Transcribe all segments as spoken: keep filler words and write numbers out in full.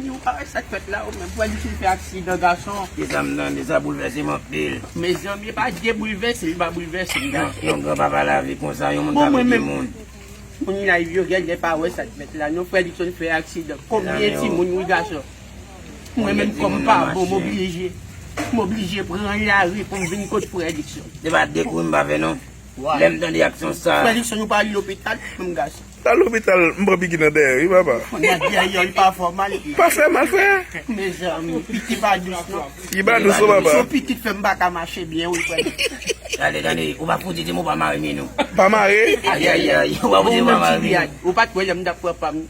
Ou pa wè sa k fèt la, ou menm. Frè Dikson fè aksidan, gason. Kisa m tande, sa boulvèse m anpil. Mezanmi, e pa Dye boulvèse, li pa boulvèse m, gason. Yon granpapa lavi konsa, yon moun ka pete moun. Moun live yo genlè pa wè sa k fèt la non. Frè Dikson fè aksidan. Konbyen timoun, wi, gason? Mwen menm, kòm pa bon, m oblije, m oblije pran lari pou m vin kot frè Dikson. Se pa de kouri m pa fè non. Lè m tande aksyon sa. Frè Dikson, nou pa al lopital menm, gason? Al lopital, m pran piki nan dèyè, wi, papa. Nan dèyè, li pa fè w mal. Pa fè mal, frè. Mezanmi, piki pa dous non. Li pa dous non, papa. Son piki fè m pa ka mache byen, wi, frè. Tande, tande, ou pa fouti di m ou pa mare men nou. Pa mare? Ayayay, ou pa fouti di m ou pa mare men nou. Ou pa t wè lè m t ap pran pa m.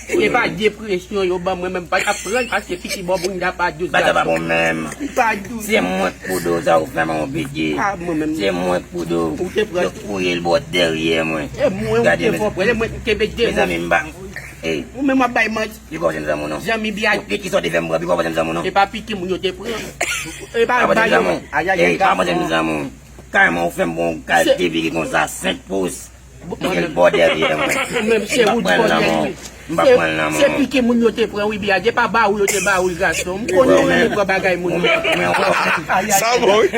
E pa depresyon yo ban mwen, menm pa t ap pran l, paske piki bò bounda pa dous, gason. Bata pa bon menm. Li pa dous. Se mwen k pou do sa ou fè m yon piki. Ah, mwen menm. Se mwen k pou do. Ou te pran. Yo kouye l bò dèyè mwen. E mwen ou te fè pran, e mwen ki kenbe de. Mezanmi, m pa. Ey. Ou menm w ap bay manti. Li pa w janm zanmi w non. Zanmi biyaj. Piki sa w te fè m pran, piki w pa janm zanmi w non. E pa piki moun yo te pran. E pa bay yo. Ayayay, gason. Kayman ou fè m bon kalite piki konsa, senk pous. Ou gen bò dèyè mwen. Ou menm se ou t bò dèyè. M pa pran l nan men w. Se piki moun yo te pran, wi, biyaj. E pa ba ou yo te ba ou l, gason. M konnen ou renmen pran bagay moun yo. Sa bon, wi.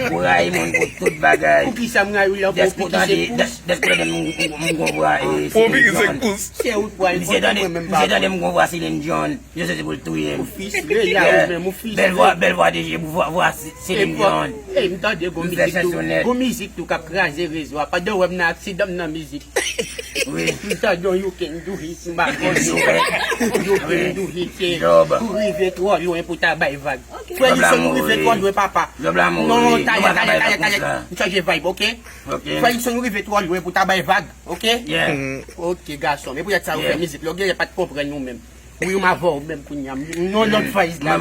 Ou rayi moun pou tout bagay. Poukisa m rayi w lè w pran piki senk pous? Dèske tande m, m, m, m gon vwa, e, pou piki senk pous. Se ou t pran l, mwen menm ba ou. Misye tande m gon vwa Celine Dion. Yo sezi pou l touye m. Ou fisle la, ou menm, ou fisle. Bèl vwa, bèl vwa de je, vwa, vwa Celine Dion. Ey, m tande gon mizik tou, gon mizik tou k ap kraze rezo a. Pandan w wè m nan aksidan, m nan mizik. Wi. M tande yon You Can Do It, m pa konnen. You Can Do It, se ou rive twò lwen pou ta bay vag. Frè Dikson, ou rive twò lwen, papa. Non, talè, talè, talè, talè. M chanje vibe, oke? Frè Dikson, ou rive twò lwen pou ta bay vag, oke? Oke, gason. E poutèt sa ou fè mizik la, ou genlè pa t konprann ou menm. Wi, m avè w menm kounye a. Non, lòt faz la.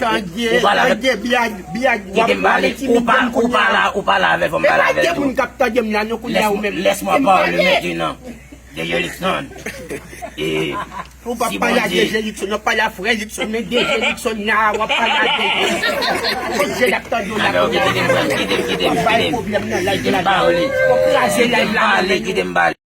Tande, tande, biyaj, biyaj, w ap pale ti bib kounye a. Ou pale avè l, fò m pale avè l tou. E pa de moun k ap tande m la non kounye a ou menm. Laisse-moi parler maintenant. D J Luckson. E ou p ap pale a D J Luckson, w ap pale a frè Luckson, men D J Luckson la, w ap pale a D J. D J l ap tande w la kounye a. Kite m, kite m, kite m, kite m. W ap bay pwoblèm nan live la. W ap kraze live la. Kite m pale, kite m pale.